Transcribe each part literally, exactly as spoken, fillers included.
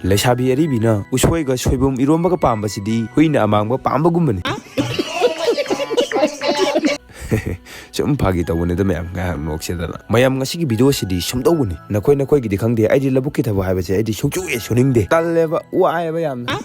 ꯂꯩꯁꯥꯕꯤ ꯑꯔꯤꯕꯤꯅ ꯎꯁꯣꯏꯒ ꯁꯣꯏꯕꯨꯝ ꯏꯔꯣꯝꯕꯒ ꯄꯥꯝꯕꯁꯤꯗꯤ ꯍꯨꯏꯅ ꯑꯃꯥꯡꯕ ꯄꯥꯝꯕꯒꯨꯝꯕꯅꯤ꯫ ꯁꯨꯝ ꯐꯥꯒꯤ ꯇꯧꯕꯅꯤꯗ ꯃꯌꯥꯝ, ꯉꯥꯏꯍꯥꯛ ꯅꯣꯛꯁꯤꯗꯅ꯫ ꯃꯌꯥꯝ, ꯉꯁꯤꯒꯤ video ꯁꯤꯗꯤ ꯁꯨꯝ ꯇꯧꯕꯅꯤ, ꯅꯈꯣꯏ ꯅꯈꯣꯏꯒꯤꯗꯤ ꯈꯪꯗꯦ, ꯑꯩꯗꯤ ꯂꯧꯕꯨꯛꯀꯤ ꯊꯕꯛ ꯍꯥꯏꯕꯁꯦ ꯑꯩꯗꯤ ꯁꯨꯡꯆꯨ ꯍꯦꯛ ꯁꯨꯅꯤꯡꯗꯦ, ꯇꯜꯂꯦꯕ, ꯋꯥꯏꯑꯦꯕ ꯌꯥꯝꯅ꯫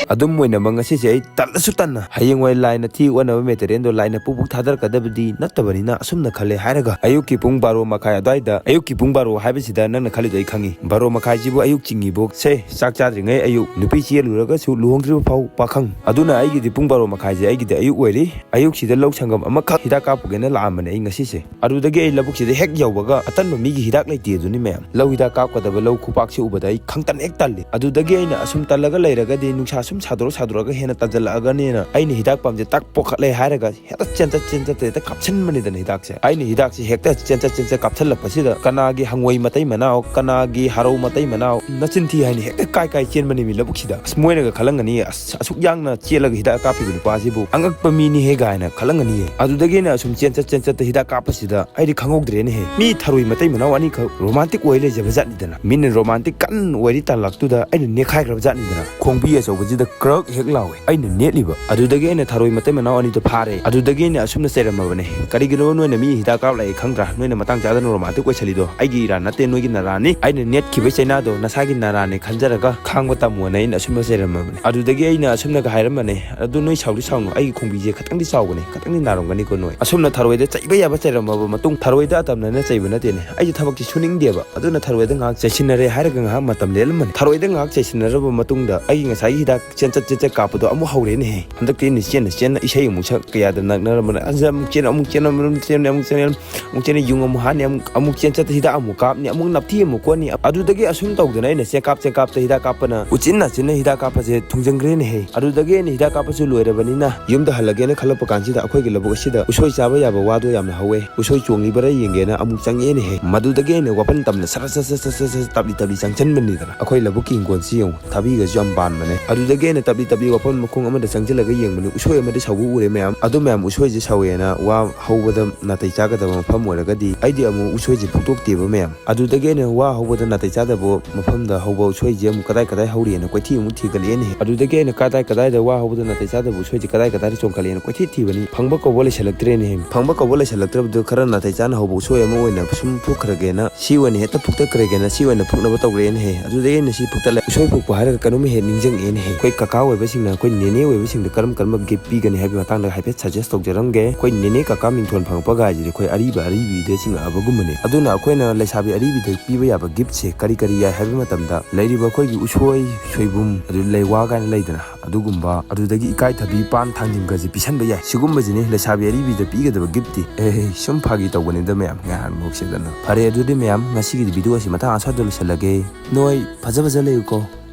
ꯑꯗꯨꯝ ꯑꯣꯏꯅꯃꯛ ꯉꯁꯤꯁꯦ ꯑꯩ ꯇꯜꯂꯁꯨ ꯇꯟꯅ ꯍꯌꯦꯡꯋꯥꯏ ꯂꯥꯏꯅ ꯊꯤ ꯑꯣꯟꯅꯕ material ꯗꯣ ꯂꯥꯏꯅ ꯄꯨꯛ ꯄꯨꯛ ꯊꯥꯗꯔꯛꯀꯗꯕꯗꯤ ꯅꯠꯇꯕꯅꯤꯅ ꯑꯁꯨꯝꯅ ꯈꯜꯂꯦ ꯍꯥꯏꯔꯒ, ꯑꯌꯨꯛꯀꯤ ꯄꯨꯡ ꯕꯥꯔꯣ ꯃꯈꯥꯏ ꯑꯗꯨꯋꯥꯏꯗ, ꯑꯌꯨꯛꯀꯤ ꯄꯨꯡ ꯕꯥꯔꯣ ꯍꯥꯏꯕꯁꯤꯗ ꯅꯪꯅ ꯈꯜꯂꯤꯗꯣ ꯑꯩ ꯈꯪꯉꯤ, ꯕꯥꯔꯣ ꯃꯈꯥꯏꯁꯤꯕꯨ ꯑꯌꯨꯛ ꯆꯤꯡꯉꯤꯕꯣ? ꯁꯦ, ꯆꯥꯛ ꯆꯥꯗ꯭ꯔꯤꯉꯩ ꯑꯌꯨꯛ, ꯅꯨꯄꯤ ꯆꯦꯜꯂꯨꯔꯒꯁꯨ ꯂꯨꯍꯣꯡꯗ꯭ꯔꯤꯕ ꯐꯥꯎ ꯄꯥꯈꯪ꯫ ꯑꯗꯨꯅ ꯑꯩꯒꯤꯗꯤ ꯄꯨꯡ ꯕꯥꯔꯣ ꯃꯈꯥꯏꯁꯦ ꯑꯩꯒꯤꯗꯤ ꯑꯌꯨꯛ ꯑꯣꯏꯔꯤ꯫ ꯑꯌꯨꯛꯁꯤꯗ ꯂꯧ ꯁꯪꯒꯝ ꯑꯃꯈꯛ ꯍꯤꯗꯥꯛ ꯀꯥꯞꯄꯨꯒꯦꯅ ꯂꯥꯛꯑꯝꯕꯅꯦ ꯑꯩ ꯉꯁꯤꯁꯦ꯫ ꯑꯗꯨꯗꯒꯤ ꯑꯩ ꯂꯧꯕꯨꯛꯁꯤꯗ ꯍꯦꯛ ꯌꯧꯕꯒ ꯑꯇꯟꯕ ꯃꯤꯒꯤ ꯍꯤꯗꯥꯛ ꯂꯩꯇꯦ ꯑꯗꯨꯅꯤ ꯃꯌꯥꯝ꯫ ꯂꯧ ꯍꯤꯗꯥꯛ ꯀꯥꯞꯀꯗꯕ ꯂꯧ ꯈꯨꯄꯥꯛꯁꯤ ꯎꯕꯗ ꯑꯩ ꯈꯪꯇꯟ ꯍꯦꯛ ꯇꯜꯂꯤ꯫ ꯑꯗꯨꯗꯒꯤ ꯑꯩꯅ ꯑꯁꯨꯝ ꯇꯜꯂꯒ ꯂꯩꯔꯒꯗꯤ ꯅꯨꯡꯁꯥ ꯁꯨꯝ ꯁꯥꯗꯣꯔꯛ ꯁꯥꯗꯣꯔꯛꯑꯒ ꯍꯦꯟꯅ ꯇꯟꯖꯜꯂꯛꯑꯒꯅꯦꯅ ꯑꯩꯅ ꯍꯤꯗꯥꯛ ꯄꯥꯝꯁꯦ ꯇꯛ ꯄꯣꯈꯠꯂꯦ ꯍꯥꯏꯔꯒ ꯍꯦꯛꯇ ꯆꯦꯟꯆꯠ ꯆꯦꯟꯆꯠꯇ ꯍꯦꯛꯇ ꯀꯥꯞꯁꯤꯟꯕꯅꯤꯗꯅ ꯍꯤꯗꯥꯛꯁꯦ꯫ ꯑꯩꯅ ꯍꯤꯗꯥꯛꯁꯦ ꯍꯦꯛꯇ ꯆꯦꯟꯆꯠ ꯆꯦꯟꯆꯠ ꯀꯥꯞꯁꯤꯜꯂꯛꯄꯁꯤꯗ ꯀꯅꯥꯒꯤ ꯍꯪꯉꯣꯏ ꯃꯇꯩ ꯃꯅꯥꯎ, ꯀꯅꯥꯒꯤ ꯍꯔꯧ ꯃꯇꯩ ꯃꯅꯥꯎ, ꯅꯆꯤꯟ ꯊꯤ ꯍꯥꯏꯅ ꯍꯦꯛꯇ ꯀꯥꯏ ꯀꯥꯏ ꯆꯦꯟꯕꯅꯦꯃꯤ ꯂꯧꯕꯨꯛꯁꯤꯗ꯫ ꯑꯁ, ꯃꯣꯏꯅꯒ ꯈꯜꯂꯝꯒꯅꯤ, "ꯑꯁ, ꯑꯁꯨꯛ ꯌꯥꯡꯅ ꯆꯦꯜꯂꯒ ꯍꯤꯗꯥꯛ ꯀꯥꯞꯄꯤꯕ ꯅꯨꯄꯥꯁꯤꯕꯨ ꯑꯉꯛꯄ ꯃꯤꯅꯤꯍꯦ" ꯀꯥꯏꯅ ꯈꯜꯂꯝꯒꯅꯤꯌꯦ꯫ ꯑꯗꯨꯗꯒꯤ ꯑꯩꯅ ꯑꯁꯨꯝ ꯆꯦꯟꯆꯠ ꯆꯦꯟꯆꯠꯇ ꯍꯤꯗꯥꯛ ꯀꯥꯞꯄꯁꯤꯗ ꯑꯩꯗꯤ ꯈꯪꯍꯧꯗ꯭ꯔꯦꯅꯦꯍꯦ꯫ ꯃꯤ ꯊꯔꯣꯏ ꯃꯇꯩ ꯃꯅꯥꯎ ꯑꯅꯤꯈꯛ romantic ꯑꯣꯏ ꯂꯩꯖꯕ ꯖꯥꯠꯅꯤꯗꯅ꯫ ꯃꯤꯅ romantic ꯀꯟꯅ ꯑꯣꯏꯔꯤ ꯇꯥꯜꯂꯛꯇꯨꯗ ꯑꯩꯅ ꯅꯦꯈꯥꯏꯈ꯭ꯔꯕ ꯖꯥꯠꯅꯤꯗꯅ꯫ ꯈꯣꯡꯕꯤ ꯑꯆꯧꯕꯁꯤꯗ ꯀ꯭ꯔꯛ ꯍꯦꯛ ꯂꯥꯎꯋꯦ ꯑꯩꯅ ꯅꯦꯠꯂꯤꯕ꯫ ꯑꯗꯨꯗꯒꯤ ꯑꯩꯅ ꯊꯔꯣꯏ ꯃꯇꯩ ꯃꯅꯥꯎ ꯑꯅꯤꯗꯣ ꯐꯥꯔꯦ꯫ ꯑꯗꯨꯗꯒꯤ ꯑꯩꯅ ꯑꯁꯨꯝꯅ ꯆꯩꯔꯝꯃꯕꯅꯦ, "ꯀꯔꯤꯒꯤꯅꯣ ꯅꯣꯏꯅ ꯃꯤ ꯍꯤꯗꯥꯛ ꯀꯥꯞ ꯂꯥꯛꯑꯦ ꯈꯪꯗ꯭ꯔꯥ? ꯅꯣꯏꯅ ꯃꯇꯥꯡ ꯆꯥꯗꯅ romantic ꯑꯣꯏꯁꯜꯂꯤꯗꯣ? ꯑꯩꯒꯤ ꯏꯔꯥꯟ ꯅꯠꯇꯦ, ꯅꯣꯏꯒꯤ ꯅꯔꯥꯟꯅꯤ꯫ ꯑꯩꯅ ꯅꯦꯠꯈꯤꯕ ꯆꯩꯅꯥꯗꯣ ꯅꯁꯥꯒꯤ ꯅꯔꯥꯟꯅꯤ ꯈꯟꯖꯔꯒ ꯈꯥꯡꯕ ꯇꯝꯃꯣꯅ" ꯑꯩꯅ ꯑꯁꯨꯝꯅ ꯆꯩꯔꯝꯃꯕꯅꯦ꯫ ꯑꯗꯨꯗꯒꯤ ꯑꯩꯅ ꯑꯁꯨꯝꯅꯒ ꯍꯥꯏꯔꯝꯕꯅꯦ, "ꯑꯗꯨ ꯅꯣꯏ ꯁꯥꯎꯗꯤ ꯁꯥꯎꯅꯨ, ꯑꯩꯒꯤ ꯈꯣꯡꯕꯤꯁꯦ ꯈꯇꯪꯗꯤ ꯆꯥꯎꯕꯅꯦ, ꯈꯇꯪꯗꯤ ꯅꯥꯔꯝꯒꯅꯤꯀꯣ ꯅꯣꯏ"꯫ ꯑꯁꯨꯝꯅ ꯊꯔꯣꯏꯗ ꯆꯩꯕ ꯌꯥꯕ ꯆꯩꯔꯝꯃꯕ ꯃꯇꯨꯡ, ꯊꯔꯣꯏꯗ ꯑꯇꯝꯅꯅ ꯆꯩꯕ ꯅꯠꯇꯦꯅꯦ, ꯑꯩꯁꯦ ꯊꯕꯛꯁꯤ ꯁꯨꯅꯤꯡꯗꯦꯕ꯫ ꯑꯗꯨꯅ ꯊꯔꯣꯏꯗ ꯉꯥꯏꯍꯥꯛ ꯆꯩꯁꯤꯟꯅꯔꯦ ꯍꯥꯏꯔꯒ ꯉꯥꯏꯍꯥꯛ ꯃꯇꯝ ꯂꯦꯜꯂꯝꯕꯅꯤ꯫ ꯊꯔꯣꯏꯗ ꯉꯥꯏꯍꯥꯛ ꯆꯩꯁꯤꯟꯅꯔꯕ ꯃꯇꯨꯡꯗ ꯑꯩꯒꯤ ꯉꯁꯥꯏꯒꯤ ꯍꯤꯗꯥꯛ ꯆꯦꯟꯆꯠ ꯆꯦꯟꯆꯠ ꯀꯥꯞꯄꯗꯣ ꯑꯃꯨꯛ ꯍꯧꯔꯦꯅꯦꯍꯦ꯫ ꯍꯟꯗꯛꯇꯤ ꯑꯩꯅ ꯆꯦꯟꯅ ꯆꯦꯟꯅ ꯏꯁꯩ ꯑꯃꯨꯛ ꯁꯛ ꯀꯌꯥꯗ ꯅꯛꯅꯔꯝꯕꯅ ꯑꯃꯨꯛ ꯆꯦꯟ, ꯑꯃꯨꯛ ꯆꯦꯟ, ꯑꯃꯨꯛ ꯆꯦꯟ, ꯑꯃꯨꯛ ꯆꯦꯟ, ꯑꯃꯨꯛ ꯆꯦꯟ, ꯌꯨꯡ ꯑꯃꯨꯛ ꯍꯥꯟꯅꯤ, ꯑꯃꯨꯛ, ꯑꯃꯨꯛ ꯆꯦꯟ ꯆꯠꯇ ꯍꯤꯗꯥꯛ ꯑꯃꯨꯛ ꯀꯥꯞꯅꯤ, ꯑꯃꯨꯛ ꯅꯞꯊꯤ ꯑꯃꯨꯛ ꯀꯣꯠꯅꯤ꯫ ꯑꯗꯨꯗꯒꯤ ꯑꯁꯨꯝ ꯇꯧꯗꯅ ꯑꯩꯅ ꯆꯦꯟꯀꯥꯞ ꯆꯦꯟꯀꯥꯞꯇ ꯍꯤꯗꯥꯛ ꯀꯥꯞꯄꯅ ꯎꯆꯤꯟ ꯅꯥꯆꯤꯟꯅ ꯍꯤꯗꯥꯛ ꯀꯥꯞꯄꯁꯦ ꯊꯨꯡꯖꯟꯈ꯭ꯔꯦꯅꯦꯍꯦ꯫ ꯑꯗꯨꯗꯒꯤ ꯑꯩꯅ ꯍꯤꯗꯥꯛ ꯀꯥꯞꯄꯁꯨ ꯂꯣꯏꯔꯕꯅꯤꯅ ꯌꯨꯝꯗ ꯍꯜꯂꯒꯦꯅ ꯈꯜꯂꯛꯄ ꯀꯥꯟꯁꯤꯗ ꯑꯩꯈꯣꯏꯒꯤ ꯂꯧꯕꯨꯛ ꯑꯁꯤꯗ ꯎꯁꯣꯏ ꯆꯥꯕ ꯌꯥꯕ ꯋꯥꯗꯣ ꯌꯥꯝꯅ ꯍꯧꯋꯦ꯫ ꯎꯁꯣꯏ ꯆꯣꯡꯉꯤꯕꯔꯥ ꯌꯦꯡꯒꯦꯅ ꯑꯃꯨꯛ ꯆꯪꯉꯛꯑꯦꯅꯦꯍꯦ꯫ ꯃꯗꯨꯗꯒꯤ ꯑꯩꯅ ꯋꯥꯄꯟ ꯇꯝꯅ ꯁꯔ ꯁꯔ ꯁꯔ ꯁꯔ ꯁꯔ ꯇꯞꯂꯤ ꯇꯞꯂꯤ ꯆꯪꯁꯤꯟꯕꯅꯤꯗꯅ꯫ ꯑꯩꯈꯣꯏ ꯂꯧꯕꯨꯛꯀꯤ ꯍꯤꯡꯒꯣꯜꯁꯤ ꯌꯦꯡꯉꯨ, ꯊꯕꯤꯒꯁꯨ ꯌꯥꯝ ꯄꯥꯟꯕꯅꯦ꯫ ꯑꯗꯨꯗꯒꯤ ꯑꯩꯅ ꯇꯞꯂꯤ ꯇꯞꯂꯤ ꯋꯥꯐꯝ ꯃꯈꯣꯡ ꯑꯃꯗ ꯆꯪꯁꯤꯜꯂꯒ ꯌꯦꯡꯕꯅꯤ, ꯎꯁꯣꯏ ꯑꯃꯗꯤ ꯁꯧꯕ ꯎꯔꯦ ꯃꯌꯥꯝ꯫ ꯑꯗꯨ ꯃꯌꯥꯝ, ꯎꯁꯣꯏꯁꯦ ꯁꯧꯋꯦꯅ ꯋꯥ ꯍꯧꯕꯗ ꯅꯥꯇꯩ ꯆꯥꯒꯗꯕ ꯃꯐꯝ ꯑꯣꯏꯔꯒꯗꯤ ꯑꯩꯗꯤ ꯑꯃꯨꯛ ꯎꯁꯣꯏꯁꯦ ꯐꯨꯛꯇꯣꯛꯇꯦꯕ ꯃꯌꯥꯝ꯫ ꯑꯗꯨꯗꯒꯤ ꯑꯩꯅ ꯋꯥ ꯍꯧꯕꯗ ꯅꯥꯇꯩ ꯆꯥꯗꯕ ꯃꯐꯝꯗ ꯍꯧꯕ ꯎꯁꯣꯏꯁꯦ ꯑꯃꯨꯛ ꯀꯗꯥꯏ ꯀꯗꯥꯏ ꯍꯧꯔꯤꯑꯅ ꯀꯣꯏꯊꯤ ꯑꯃꯨꯛ ꯊꯤꯒꯠꯂꯛꯑꯦꯅꯦꯍꯦ꯫ ꯑꯗꯨꯗꯒꯤ ꯑꯩꯅ ꯀꯗꯥꯏ ꯀꯗꯥꯏꯗ ꯋꯥ ꯍꯧꯕꯗ ꯅꯥꯇꯩ ꯆꯥꯗꯕ ꯎꯁꯣꯏꯁꯦ ꯀꯗꯥꯏ ꯀꯗꯥꯏꯗ ꯆꯣꯡꯈꯠꯂꯛꯑꯦꯅ ꯀꯣꯏꯊꯤ ꯊꯤꯕꯅꯤ, ꯐꯪꯕ ꯀꯧꯕ ꯂꯩꯁꯜꯂꯛꯇ꯭ꯔꯦꯅꯦꯍꯦ꯫ ꯐꯪꯕ ꯀꯧꯕ ꯂꯩꯁꯜꯂꯛꯇ꯭ꯔꯕꯗꯨ ꯈꯔ ꯅꯥꯇꯩ ꯆꯥꯅ ꯍꯧꯕ ꯎꯁꯣꯏ ꯑꯃ ꯑꯣꯏꯅ ꯁꯨꯝ ꯐꯨꯛꯈ꯭ꯔꯒꯦꯅ, ꯁꯤ ꯑꯣꯏꯅ ꯍꯦꯛꯇ ꯐꯨꯛꯇꯠꯈ꯭ꯔꯒꯦꯅ, ꯁꯤ ꯑꯣꯏꯅ ꯐꯨꯛꯅꯕ ꯇꯧꯔꯛꯑꯦꯅꯦꯍꯦ꯫ ꯑꯗꯨꯗꯒꯤ ꯑꯩꯅ ꯁꯤ ꯐꯨꯛꯇꯠꯂꯦ꯫ ꯎꯁꯣꯏ ꯐꯨꯛꯄ ꯍꯥꯏꯔꯒ ꯀꯩꯅꯣꯝ ꯍꯦꯛ ꯅꯤꯡꯁꯤꯡꯉꯛꯑꯦꯅꯦꯍꯦ꯫ ꯑꯩꯈꯣꯏ ꯀꯀꯥ ꯑꯣꯏꯕꯁꯤꯡꯅ ꯑꯩꯈꯣꯏ ꯅꯦꯅꯦ ꯑꯣꯏꯕꯁꯤꯡꯗ ꯀꯔꯝ ꯀꯔꯝꯕ ꯒꯤꯐ ꯄꯤꯒꯅꯤ ꯍꯥꯏꯕꯒꯤ ꯃꯇꯥꯡꯗ ꯍꯥꯏꯐꯦꯠ ꯁꯖꯦꯁ ꯇꯧꯖꯔꯝꯒꯦ꯫ ꯑꯩꯈꯣꯏ ꯅꯦꯅꯦ ꯀꯀꯥ ꯃꯤꯡꯊꯣꯟ ꯐꯪꯉꯛꯄ ꯒꯥꯏꯁꯤꯗꯤ ꯑꯩꯈꯣꯏ ꯑꯔꯤꯕ ꯑꯔꯤꯕꯤꯗ ꯆꯤꯡꯉꯛꯑꯕꯒꯨꯝꯕꯅꯦ꯫ ꯑꯗꯨꯅ ꯑꯩꯈꯣꯏꯅ ꯂꯩꯁꯥꯕꯤ ꯑꯔꯤꯕꯤꯗ ꯄꯤꯕ ꯌꯥꯕ ꯒꯤꯐꯁꯦ ꯀꯔꯤ ꯀꯔꯤ ꯌꯥꯏ ꯍꯥꯏꯕ ꯃꯇꯝꯗ, ꯂꯩꯔꯤꯕ ꯑꯩꯈꯣꯏꯒꯤ ꯎꯁꯣꯏ, ꯁꯣꯏꯕꯨꯝ, ꯑꯗꯨ ꯂꯩꯋꯥ ꯀꯥꯏꯅ ꯂꯩꯗꯅ, ꯑꯗꯨꯒꯨꯝꯕ, ꯑꯗꯨꯗꯒꯤ ꯏꯀꯥꯏꯊꯕꯤ, ꯄꯥꯟ, ꯊꯥꯡꯖꯤꯡꯒꯁꯦ ꯄꯤꯁꯟꯕ ꯌꯥꯏ꯫ ꯁꯤꯒꯨꯝꯕꯁꯤꯅꯤ ꯂꯩꯁꯥꯕꯤ ꯑꯔꯤꯕꯤꯗ ꯄꯤꯒꯗꯕ ꯒꯤꯐꯇꯤ꯫ ꯑꯦ, ꯁꯨꯝ ꯐꯥꯒꯤ ꯇꯧꯕꯅꯤꯗ ꯃꯌꯥꯝ, ꯉꯥꯏꯍꯥꯛ ꯅꯣꯛꯁꯤꯗꯅ꯫ ꯐꯔꯦ, ꯑꯗꯨꯗꯤ ꯃꯌꯥꯝ, ꯉꯁꯤꯒꯤꯗꯤ ꯚꯤꯗꯤꯑꯣ ꯑꯁꯤ ꯃꯇꯥꯡ ꯑꯁ꯭ꯋꯥꯏꯗ ꯂꯣꯏꯁꯤꯜꯂꯒꯦ꯫ ꯅꯣꯏ ꯐꯖ ꯐꯖ ꯂꯩꯌꯨꯀꯣ꯫